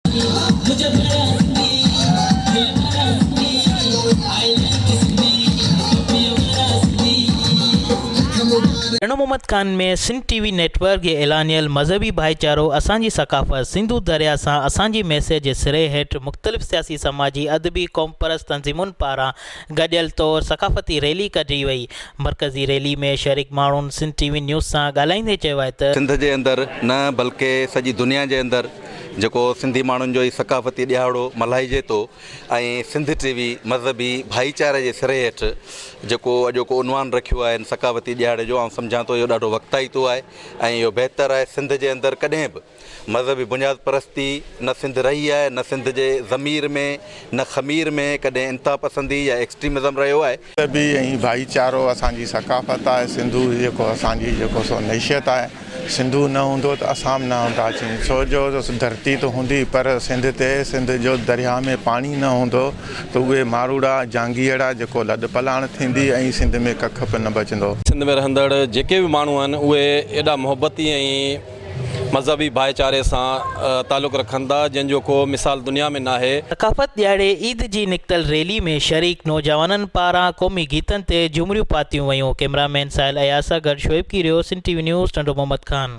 Tando Muhammad Khan ۾ Sindh T V network جي اعلانيل مذهبي ڀائيچارو اسان جي ثقافت سنڌو درياء سان اسان جي ميسيج جي سري هيٺ مختلف سياسي سماجي ادبي قومپرست تنظيمن پاران گڏيل طور ثقافتي ريلي ڪڍي وئي مرڪزي ريلي ۾ شريڪ ماڻهن سنڌ ٽي وي نيوز سان ڳالهائيندي چيو آهي ته. سنڌ جي اندر نه بلڪه سڄي دنيا جي اندر جيڪو سنڌي ماڻهن جو هي ثقافتي ڏهاڙو ملهائجي ٿو ۽ سنڌ ٽي وي مذهبي ڀائيچاري جي سري هيٺ جيڪو اڄوڪو عنوان رکيو آهي هن ثقافتي ڏهاڙي جو آئون سمجهان ٿو اهو ڏاڍو وقتائتو آهي ۽ اهو بهتر آهي سنڌ جي اندر ڪڏهن به مذهبي بنياد پرستي نه سنڌ رهي آهي نه سنڌ جي ضمير ۾ نه خمير ۾ ڪڏهن انتها پسندي يا ايڪسٽريمزم رهيو آهي. مذهبي ۽ ڀائيچارو اسان جي ثقافت آهي، سنڌو جيڪو اسان جي جيڪو سو نيشت آهي، سنڌو نه هوندو ته اسان به نه هونداسين، ڇو جو ڌرتي ته هوندي پر سنڌ تي سنڌ جو درياهه ۾ پاڻي نه هوندو ته اهي ماروئڙا جهانگيئڙا جيڪو لڏ پلاڻ ٿيندي ۽ سنڌ ۾ ڪک به نه بچندو. سنڌ ۾ رهندڙ جيڪي به ماڻهو آهن اهي ايڏا محبتي ۽ مذهبي ڀائيچاري سان تعلق رکن ٿا جنهن جو ڪو مثال دنيا ۾ ناهي. ثقافت ڏهاڙي عيد جي نڪتل ريلي ۾ شريڪ نوجوانن پاران قومي گيتن تي جهمريون پاتيون ويون ڪئميرا مين ساحل اياز سان گڏ Shoaib Kerio Sindh T V news Tando Muhammad Khan.